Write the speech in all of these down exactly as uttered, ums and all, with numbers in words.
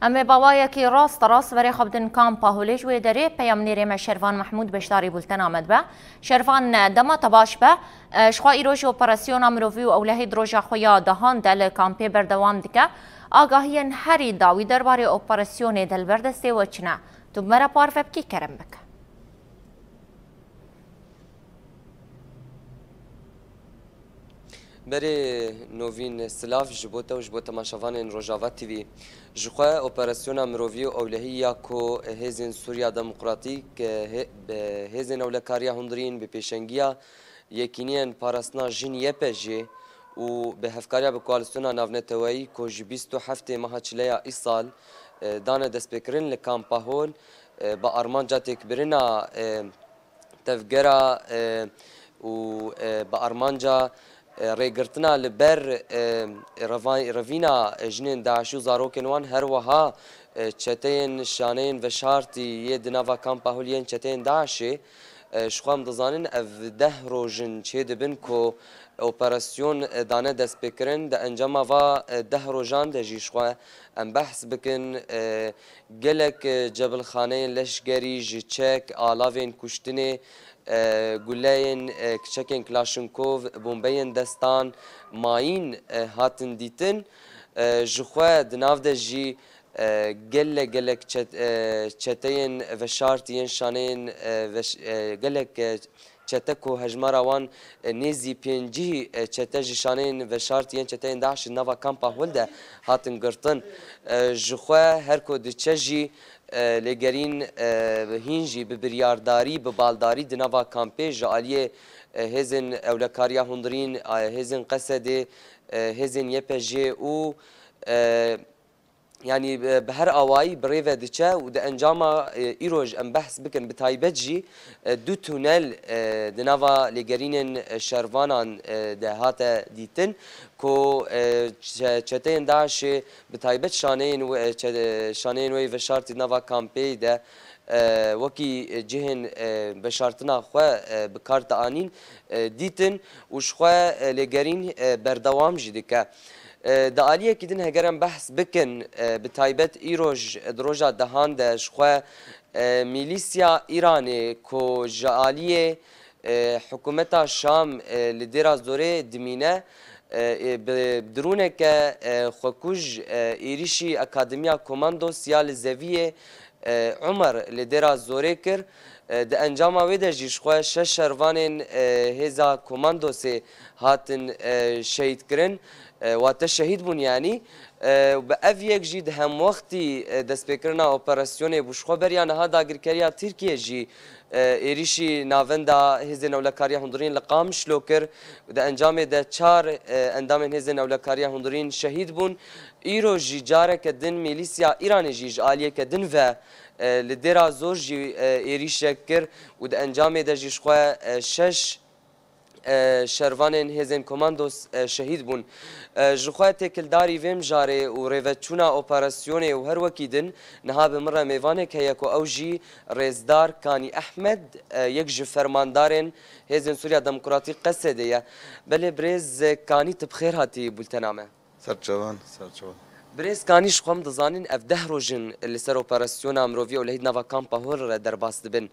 Em ê bi awayekî rasterast berê xwe bidin Kampa Holê, ji wê derê peyamnêrê me Şervan Mehmûd beşdarî bultena me dibe. Şervan, dema te baş be. E, ji xwe îro ji operasyona mirovî û ewlehî di roja xwe ya dehan de li kampê berdewam dike. Agahiyên herî dawî derbarê operasyonê de li ber destê we çi ne? Tu bi me re parve bikî, kerem bike. Berê Novîn, silav ji bo te û ji bo temaşevanên Rojava T V. Ji xwe operasyona mirovî û ewlehî ya ku hêzên Sûriya Demokratîk, hê-, bi hêzên ewlekariya hundirîn bi pêşengiya Yekîniyên Parastina Jin, Y P J, û bi hevkariya bi koalîsyona navneteweyî ku ji bîst û heftê meha çileya îsal, e, dane destpêkirin li Kampa Hol, e, bi armanca têkbirina, e, tevgera, e, û, e, bi armanca, e, rêgirtina li ber, e, reva-, revîna, e, jinên DAIŞî û zarokên wan, her wiha, e, çeteyên şaneyên veşartî yê di nava Kampa Hol yên çeteyên DAIŞê, e, ji xwe em dizanin ev deh roj in çêdibin ku operasyon, e, dane destpêkirin. Di encama va, e, deh rojan de jî ji xwe em behs bikin, e, gelek, e, cebilxaneyên leşgerî ji çek, alavên kuştinê, e, guleyên, e, kiçekên Klaşinkov, bombeyên destan, mayîn, e, hatin dîtin. E, ji xwe di nav de jî, e, gelek, gelek çet-, e, çeteyên veşartî yên şaneyên, e, veş-, e, gelek, e, çete ku hejmara wan, e, nêzî pêncî, e, çete ji şaneyên veşartî yên çeteyên DAIŞ di nava Kampa Hol de hatin girtin. E, ji xwe her ku diçe jî, e, lêgerîn, e, hîn jî bi biryardarî, bi baldarî di nava kampê ji aliyê, e, hêzên ewlekariya hundirîn, e, hêzên Qesedê, e, hêzên Y P J û, e, yanî, e, bi her awayî bi rê ve diçe û di encama, e, îroj em behs bikin, bi taybet jî, e, du tunel, e, di nava lêgerînên, e, şervanan, e, de hate dîtin ku, e, çe-, çeteyên DAIŞê bi taybet şaneyên we-, e, çe-, e, şaneyên wê veşartî di nava kampê de, e, wekî, e, cihên, e, veşartina xwe, e, bi kar dianîn, e, dîtin û ji xwe, e, lêgerîn, e, berdewam jî dike. E, di aliyekî din heger em behs bikin, e, bi taybet îroj, e, di roja dehan de ji xwe, e, mîlîsya Îranê ku ji aliyê, e, hikûmeta Şam, e, li Dêra Zorê dimîne, e, e, bi droneke, e, xwekuj, e, êrîşî Akademiya Komandos ya li Zeviyê, e, Umer li Dêra Zorê kir. E, di encama wê de jî ji xwe şeş şervanên, e, hêza komandosê hatin, e, şehîd kirin. E, wate şehîd bûn yanî. E, bi ev yek jî di hemwextî, e, destpêkirina operasyonê bû. Ji xwe beriya niha dagirkeriya Tirkiyê jî, e, êrîşî navenda hêzên ewlekariya hundirîn li Qamişlo kir. Di encamê de çar, e, endamên hêzên ewlekariya hundirîn şehîd bûn. Îro jî careke din mîlîsya Îranê jî ji aliyeke din ve, e, li Dêra Zor jî, e, êrîşek kir û di encamê de jî ji xwe, e, şeş, e, şervanên hêzên komandos, e, şehîd bûn. E, ji xwe têkildarî vê mijarê û rêveçûna operasyonê û her wekî din niha bi min re mêvanek heye ku ew jî Rêzdar Kanî Ehmed, e, yek ji fermandarên Hêzên Sûriya Demokratîk Qesedê ye. Belê birêz Kanî, tu bi xêr hatî bultena me. Serçevan, serçevan. Birêz Kanî, ji xwe em dizanin ev deh roj in li ser operasyona mirovî ewlehî di nava kampa Hol re derbas dibin.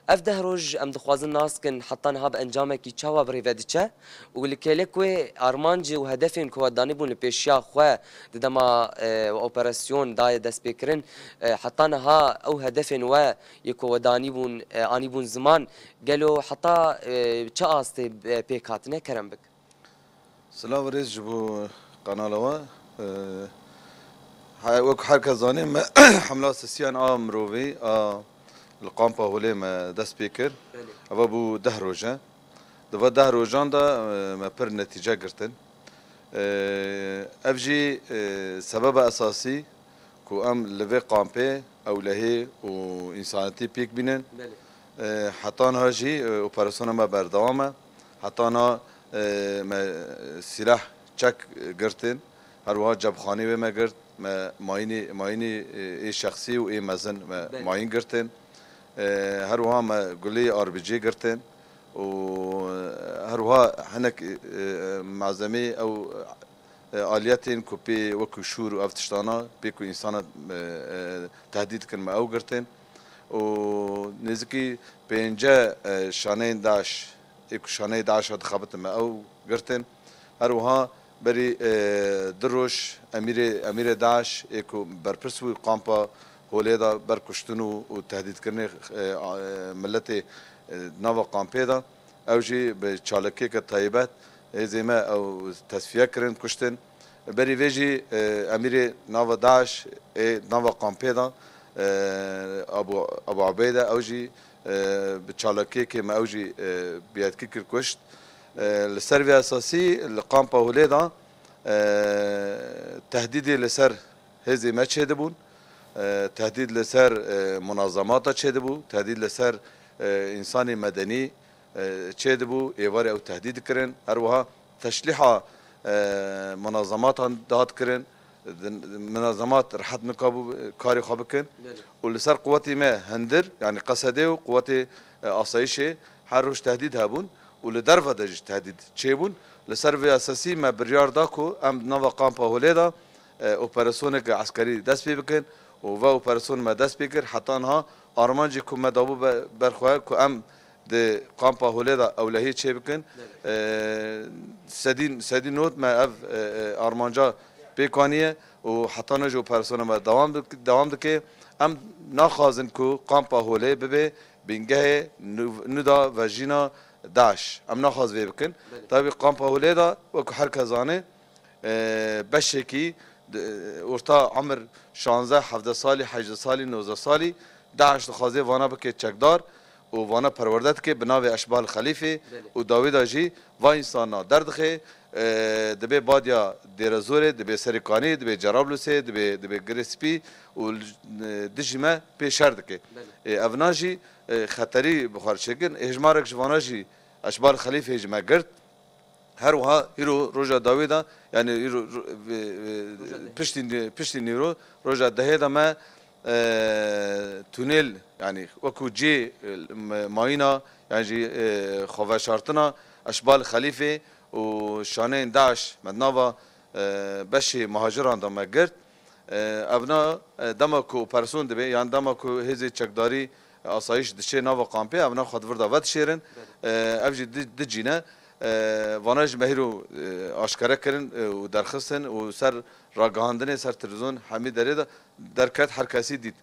Ev deh roj em dixwazin nas kin heta niha bi encamekî çawa bi rê ve diçe û li kêlek wê armancê û hedefên ku we danîbûn li pêşiya xwe di dema, e, operasyon daye destpêkirin, e, heta niha ew hedefên we yê ku we danîbûn, e, anîbûn ziman, gelo heta, e, çi astê, e, pêk hatine? Kerem bik. Silav û rêz ji bo kanala we. Ee, he-, wek her kes zanê, me hemla sisiyan a mirovî a li Kampa Holê me dest pê kir. Belê. Eva bû deh roj e. Di va deh rojan de, e, me pir netîce girtin. Ee, ev jî, e, sebeba esasî ku em li vê kampê ewlehî û însanetî pêk bînin. Belê. E, heta niha jî, e, operasyona me berdewam e. Heta niha, e, me sîleh çek girtin. Her wiha cebxanê wê me girt. Me mayînî, mayînî, e, ê şexsî û ê mezin me Belê. mayîn girtin. E, her wiha me gulî R P G girtin. Û, e, her wiha hinek, e, malzemê ew e, aliyetên ku pê wekû şûr û ev tiştana, pê ku însana, e, e, tehdîd dikin, me ew girtin. Û nêzîkî pênce, e, şaneyên DAIŞ, ê ku şaneyê DAIŞ a dixebitin, me ew girtin. Her wiha berî, e, du roj emîrê, emîrê DAIŞ ê ku berpirs bû kampa Holê de ber kuştin û, û tehdîdkirinê, e, a, e, miletê, e, nava kampê de. Ew jî bi çalakiyeke taybet hêzê me ew tesfiye kirin, kuştin. Berî vê jî, e, emîrê nava DAIŞ ê nava kampê de, e, Abu, Abu Ubeyde, ew jî, e, bi çalakiyekê me ew jî, e, biyetkî kir, kuşt. E, li ser vê esasî li kampa Holê de, e, tehdîdê li ser hêzê me çêdibûn, e, tehdîd li ser, e, munazemata çêdibû, tehdîd li ser, e, însanê medenî, e, çêdibû, êvarê ew tehdîd dikirin. Her wiha teşlîha, e, munazematan dihat kirin. Di-, munazemat rehet nikabû karê xwe bikin. Belê. Û li ser quwetê me hundir, yanî Qesedê û quwetê, e, asayişê her roj tehdîd hebûn û li derve de jî tehdîd çêbûn. Li ser vê esasî me biryar da ku em di nava kampa Holê de, e, operasyoneke eskerî dest pê bikin û ve operasyon me dest pê kir. Heta niha armancê ku me dabû be-, ber xwe ku em di kampa Holê de ewlehiyê çêbikin. Belê. E, sedî, sedî not me ev, e, e, armanca pêk aniye û heta niha jî operasyona me dewam dik-, dewam dike. Em naxwazin ku kampa Holê bibe bingehê nû-, nû da vejîna DAIŞ. Em naxwaz vê bikin. Belê. Tabî kampa Holê de wekî her kes zane, e, beşekî, e, orta emir şanzeh, hevdeh salî, hejdeh salî, nozdeh salî, DAIŞ dixwaze vana bike çekdar û vana perwerde dike bi navê Eşbal Xelîfê. Belê. Û dawî de jî va însana derdixe, e, dibê badiya Dêrezorê, dibê Serê Kanî, dibê Cerablusê, dibê, dibê Girê Spî û li, e, dijî me pê şer dike. Belê. E, evna jî, e, xeterî bi xwe re çêkin. Hêjmarek ji vana jî Eşbal Xelîfê ji me girt. Her wiha îro roja dawê de, yanî îro ro-, vê, vê, Roja dehê. piştî, piştî nîro, roja dehê de me, e, tunêl, yanî wekû cê, e, me-, mayîna, yan jî, e, xweveşartina Eşbal Xelîfê û şaneyên DAIŞ me di nava, e, beşê muhaciran de me girt. E, evna, e, dema ku operasyon dibe, yan dema ku hêzê çekdarî, e, asayîş diçe nava kampê, evna xwe di vir de vedişêrin. Belê. E, ev jî di, di cî ne. E, vana jî me hîro, e, aşkere kirin, e, û derxistin û ser ragihandinê, ser televîzyon hemî derê de derket, her kesî dît.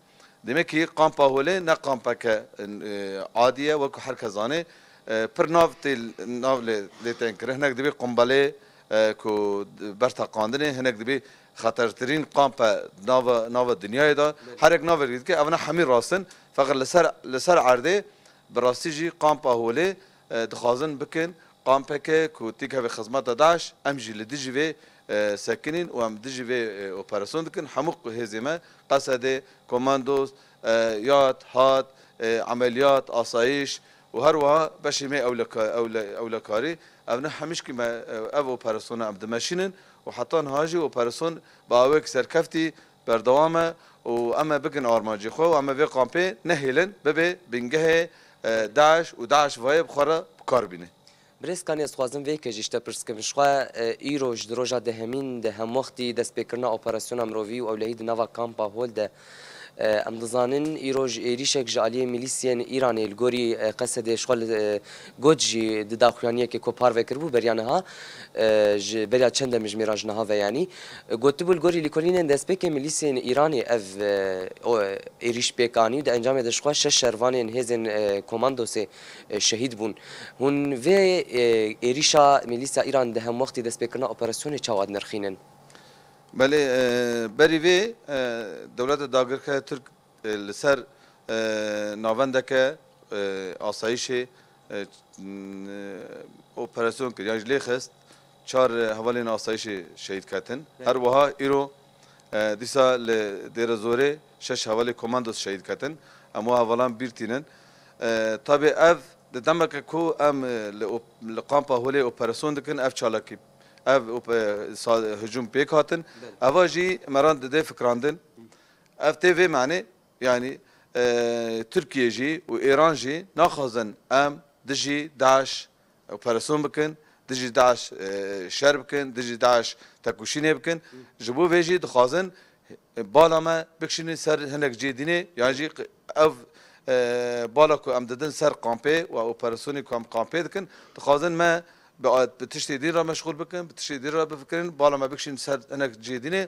Demek ki kampa Holê ne kampeke, e, adî ye, wekî her kes zane, e, pir nav tê, nav lê, lê tên kirin. Hinek dibê qumbelê, e, ku ber teqandinê, hinek dibê xetertirîn kampe nava, nava dinyayê de. Belê. Herek navê dike, evna hemî rast in. Feqet li ser, li ser erdê bi rastî jî kampa Holê, e, dixwazin bikin kampeke ku têkeve xizmeta DAIŞ, em jî li dijî vê, e, sekinîn û em dijî vê, e, operasyon dikin. Hemû hêzê me, Qesedê, komandos, e, yat, hat, e, emeliyat, asayîş û her wiha beşê me ewleka-, ewle-, ewlekarî. Ev ne hemîşkî me, e, ev operasyona em dimeşînin û heta niha jî operasyon bi awek serkeftî berdewam e û em ê bikin armancê xwe û em ê vê kampê nehêlin bibe bingehê, e, DAIŞ û DAIŞ vayê bi xwe re bi kar bîne. Birêz Kanî, ez dixwazim vê yekê jî ji te pirs bikim. Ji xwe, e, îro ji di roja dehemîn de hemwextî destpêkirina operasyona mirovî û ewlehî di nava kampa Hol de, e, em dizanin îro ji êrîşek ji aliyê milîsiyên Îranê li gorî, e, Qesedê ji xwe li, e, got jî di daxuyaniyekê ku parve kiribû beriya niha, e, ji beriya çend demê ji mêran ji niha ve yanî. E, gotibû li gorî lêkolînên destpêkê milîsiyên Îranê ev, e, o, êrîş pêk anî û di encamê de ji xwe şeş şervanên hêzên, e, komandosê, e, şehîd bûn. Hûn vê, e, êrîşa milîsa Îran di hemwextî destpêkirina operasyonê çawa dinirxînin? Belê, e, berî vê, e, dewleta dagirker Tirk, e, li ser, e, navendeke, e, asayişê, e, n-, operasyon kir, yan jî lê xist, çar, e, hevalên asayişê şehîd ketin. Evet. Her wiha îro, e, dîsa li Dêrezorê şeş hevalê komandos şehîd ketin. Em wan hevalan bîr tînin. E, tabî ev di demeke ku em, e, li op-, li kampa Holê operasyon dikin, ev çalakî, ev op-, e, sa-, hicûm pêk hatin. Belê. Eva jî me ran dide fikrandin. Ev tê vê manê, yanî, e, Tirkiye jî û Êran jî naxwazin em dijî DAIŞ operasyon bikin, dijî DAIŞ, e, şer bikin, dijî DAIŞ tekoşînê bikin. Ji bo vê jî dixwazin, e, bala me bikişînin ser hinek cihê dînê, yan jî q-, ev, e, bala ku em didin ser kampê û operasyonê ku em kampê dikin, dixwazin me bi a-, bi tiştê dîn re meşxûl bikin, bi tiştê dîn re bifikirin, bala me bikişînin ser hinek cihê dînê.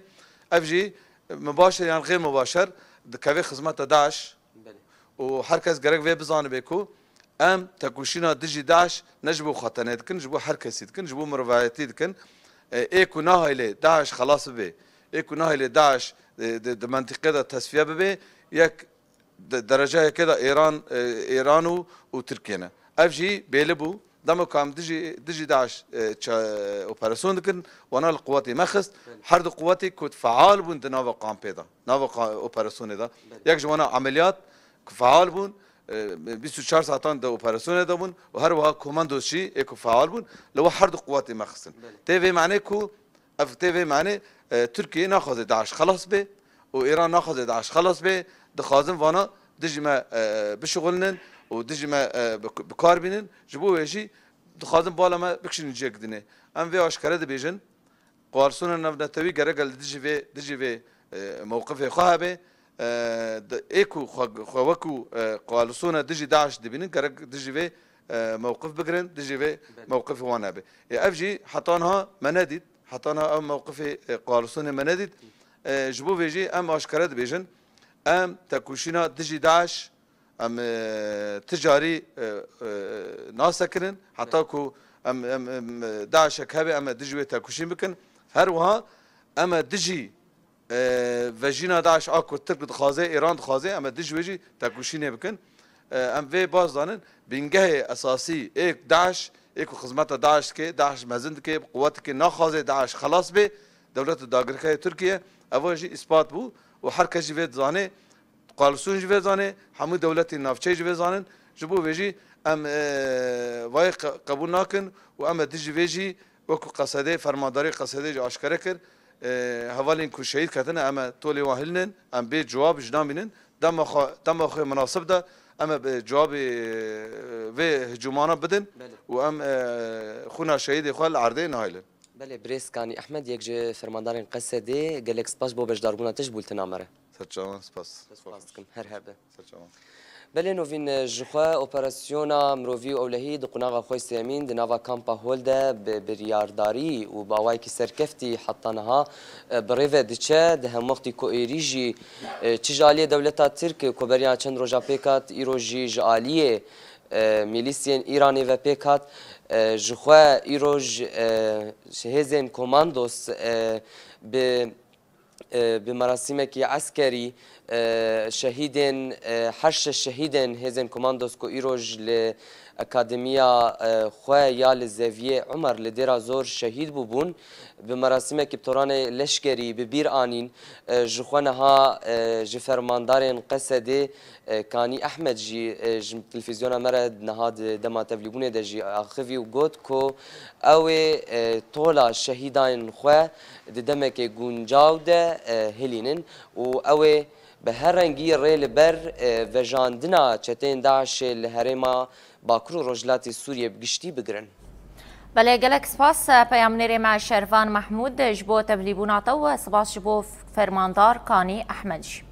Ev jî, e, mibaşer yan xêr mibaşer dikeve xizmeta DAIŞ. Belê. Û her kes gerek vê bizanibe ku em tekoşîna dijî DAIŞ ne ji bo xwe tenê dikin, ji bo her kesî dikin, ji bo mirovayetî dikin. E, ê ku nahêlê DAIŞ xelas bibe, ê ku nahêlê DAIŞ, e, di, di mentiqê de tesfiye bibe, yek de-, dereceyeke de Êran, e, Êran û, û Tirkiye ne. Ev jî bêli bû. Dema ku em dijî, dijî DAIŞ, e, ça-, operasyon dikin, wana li quwetê me xist. Belê. Her du quwetê ku feal bûn di nava kampê de, nava ka-, operasyonê de. Belê. Yek ji wana emeliyat ku feal bûn, e, bîst û çar saetan di operasyonê de bûn û her wiha komandos jî ê ku feal bûn, li we her du quwetê me xistin. Belê. Tê vê manê ku Ev tê vê manê, e, Tirkiye naxwaze DAIŞ xelas be û Îran naxwaze DAIŞ xelas be, dixwazin vana dijî me, e, bişixulinin û dijî me, e, bi, bi kar bînin. Ji bo wê jî dixwazin bala me bikişînin cihek dinê. Em vê aşkere dibêjin, koalisyona navnetewî gerek e li dijî vê, dijî vê, e, mewqifê xwe hebe. E, di, ê ku xwe, xwe wekû, e, koalisyona dijî DAIŞ dibînin, gerek dijî vê, e, mewqif bigirin, dijî vê Belê. mewqifê wan hebe. Ê, ev jî heta niha me nedît. Heta niha ev mewqifê, e, koalisyonê me nedît. E, ji bo vê jî em aşkere dibêjin, em tekoşîna dijî DAIŞ, em, e, ti carî, e, e, nasekinin. Heta ku em, em, em, e, DAIŞek hebe, em ê dijî wê tekoşîn bikin. Her wiha em ê dijî, e, vejîna DAIŞ a ku Tirk dixwaze, Îran dixwaze, em ê dijî wê jî tekoşînê bikin. E, em vê baz danin, bingehê esasî ê DAIŞ, ê ku xizmeta DAIŞ dike, DAIŞ mezin dike, bi quwet dike, naxwaze DAIŞ xelas bê, dewleta dagirkerê Tirkiye, ev jî îspat bû û her kes jî vê dizane, koalisyon jî vê dizane, hemû dewletên navçeyê jî vê zanin. Ji bo vê jî em, e, vayê qe-, qebûl nakin û em ê dijî vê jî wekû Qesedê, fermandarê Qesedê jî aşkere kir, e, hevalên ku şehîd ketine, em ê tolê wan hilînin, em bê cewab ji namînin. Dema xwe, dema xwe minasib de em ê bi cewabê, e, vê hicûmana bidin Belê. û em, e, xwîna şehîdê xwe li erdê nahêlin. Belê, birêz Kanî Ehmed, yek ji fermandarên Qesedê, gelek spas bo beşdarbûna te ji bultena me re. Serçavan, spas. Spas dikim, her hebe. Serçavan. Belê Novîn, ji xwe operasyona mirovî û ewlehî di qunaxa xwe sêyemîn di nava kampa Hol de bi biryardarî û bi awayekî serkeftî heta niha, e, bi rê ve diçe. Di hemwextî ku êrî jî, e, çi ji aliyê dewleta Tirk ku beriya çend roja pêk hat, îro jî ji aliyê, e, milîsiyên Îranê ve pêk hat. E, ji xwe îroj, e, hêzên komandos, e, bi e, bi merasîmekî eskerî, e, şehîdên, e, her şeş şehîdên hêzên komandos ku îroj li akademiya, e, xwe ya li Zeviyê Umer li Dêra Zor şehîd bûbûn, bi merasîmekî bi toranê leşkerî bi bîr anîn. E, ji xwe niha, e, ji fermandarên Qesedê, e, Kanî Ehmed jî, e, ji televîzyona me re niha di dema tevlîbûnê de jî axivî û got ku ew ê, e, tola şehîdayên xwe di demekê guncaw de, e, hilînin û ew ê bi her rengî rê li ber, e, vejandina çeteyên DAIŞê li herêma Bakur û Rojhilatê Sûriyê bi giştî bigirin. Belê, gelek spas, e, peyamnêrê me Şervan Mehmûd, ji bo tevlîbûna te û spas ji bo fermandar Kanî Ehmed jî.